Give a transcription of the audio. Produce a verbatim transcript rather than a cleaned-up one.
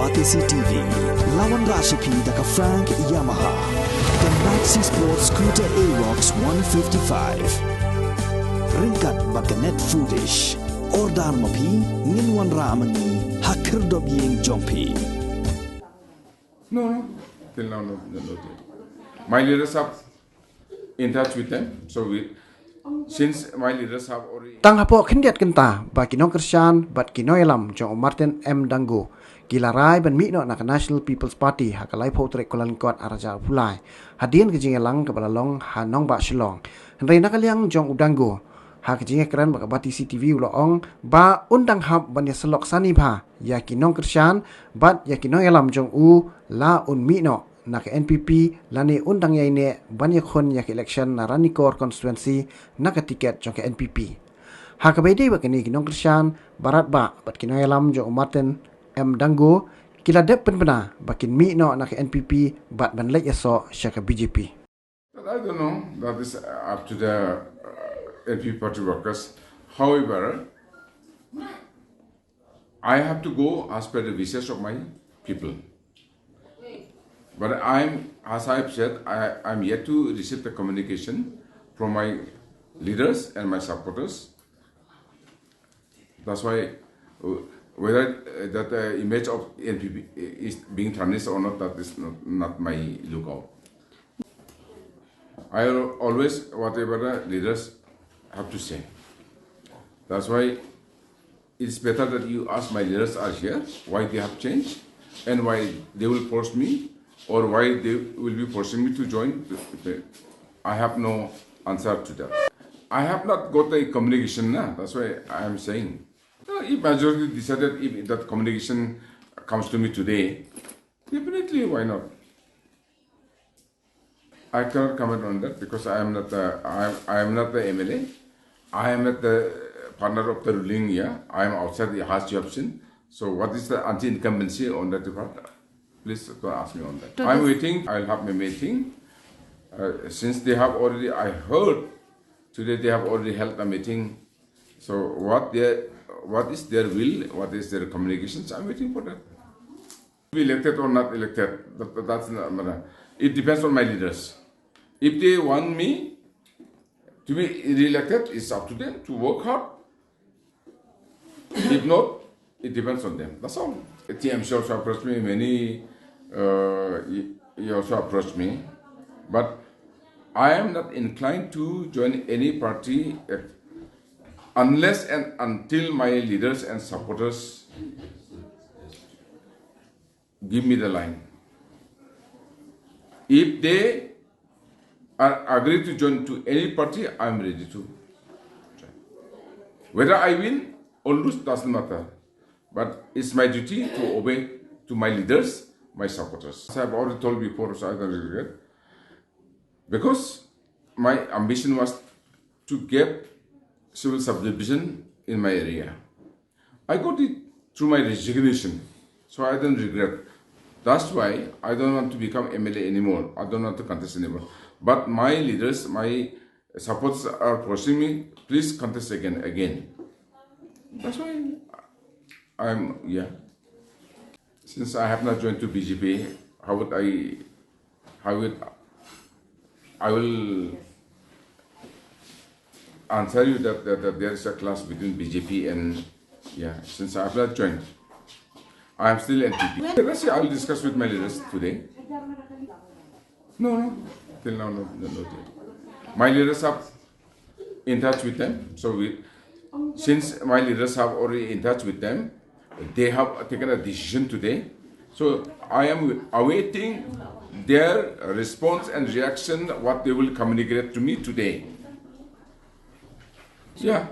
Batesi T V, la wanrah sha phi da ka Frank Yamaha, ka Maxi Sport Scooter Aerox one fifty-five. Ryngkat bad ka Net Foodish. Order ma phi, ngin wanrah ma ngi ha khyrdop ïing jong phi. No, no. Till now, no, no, no. My leaders have in touch with them. So we, since my leaders have already Tang hapoh khyndiat kynta ba ki nongkyrshan bad ki nongïalam jong u Martin M Dangu ki la rai ban mih noh na ka National People's Party ha ka laiphew tarik Kyllalyngkot ar hajar arphew lai, hadien ka jingïalang kaba la long ha nongbah Shillong. Hynrei na ka liang jong u Dangu, ha ka jingïakren bad ka Batesi T V u la ong ba un dang hap ban ïasyllok sani bha ïa ki nongkyrshan bad ïa ki nongïalam jong u la un mih noh na ka N P P lane un dang ïaineh ban ïakhun ïa ka election na Ranikor constituency na ka tiket jong ka N P P. Ha kaba ïadei bad kine ki nongkyrshan, Bharat Bah bad ki nongïalam jong u Martin M Dangu ki la dep pynbna ba kin mih noh na ka N P P bad ban leit ïasoh sha ka B J P. But I don't know. That is up to the uh, N P P party workers. However, I have to go as per the wishes of my people. But I'm, as I've said, I, I'm yet to receive the communication from my leaders and my supporters. That's why uh, whether uh, that uh, image of N P P is being tarnished or not, that is not, not my lookout. I al- always, whatever the leaders have to say. That's why it's better that you ask my leaders are here, why they have changed, and why they will force me, or why they will be forcing me to join. The, the, I have no answer to that. I have not got a communication now. That's why I am saying. Uh, If majority decided, if that communication comes to me today, definitely, why not? I cannot comment on that because I am not the I am, I am not the M L A. I am not the partner of the ruling here. I am outside the house, you have seen. So what is the anti-incumbency on that part? Please don't ask me on that. So I'm this waiting. I'll have my meeting. Uh, since they have already, I heard today they have already held a meeting. So what their what is their will? What is their communications? I'm waiting for that. Be elected or not elected, that, that's not matter. It depends on my leaders. If they want me to be re-elected, it's up to them to work hard. If not, it depends on them. That's all. T M C also approached me, many uh, he, he also approached me. But I am not inclined to join any party uh, unless and until my leaders and supporters give me the line. If they are agree to join to any party, I am ready to join. Whether I win or lose doesn't matter. But it's my duty to obey to my leaders, my supporters. As I've already told before, so I don't regret. Because my ambition was to get civil subdivision in my area. I got it through my resignation, so I don't regret. That's why I don't want to become M L A anymore. I don't want to contest anymore. But my leaders, my supporters are forcing me, please contest again, again. That's why I'm, yeah. Since I have not joined to B J P, how would I, how would I will answer you that, that, that there is a clash between B J P and, yeah, since I have not joined. I am still N P P. Let's see, I will discuss with my leaders today. No, no. Till now, no, no, no. My leaders are in touch with them. So we, since my leaders have already in touch with them, they have taken a decision today. So I am awaiting their response and reaction, what they will communicate to me today. Yeah.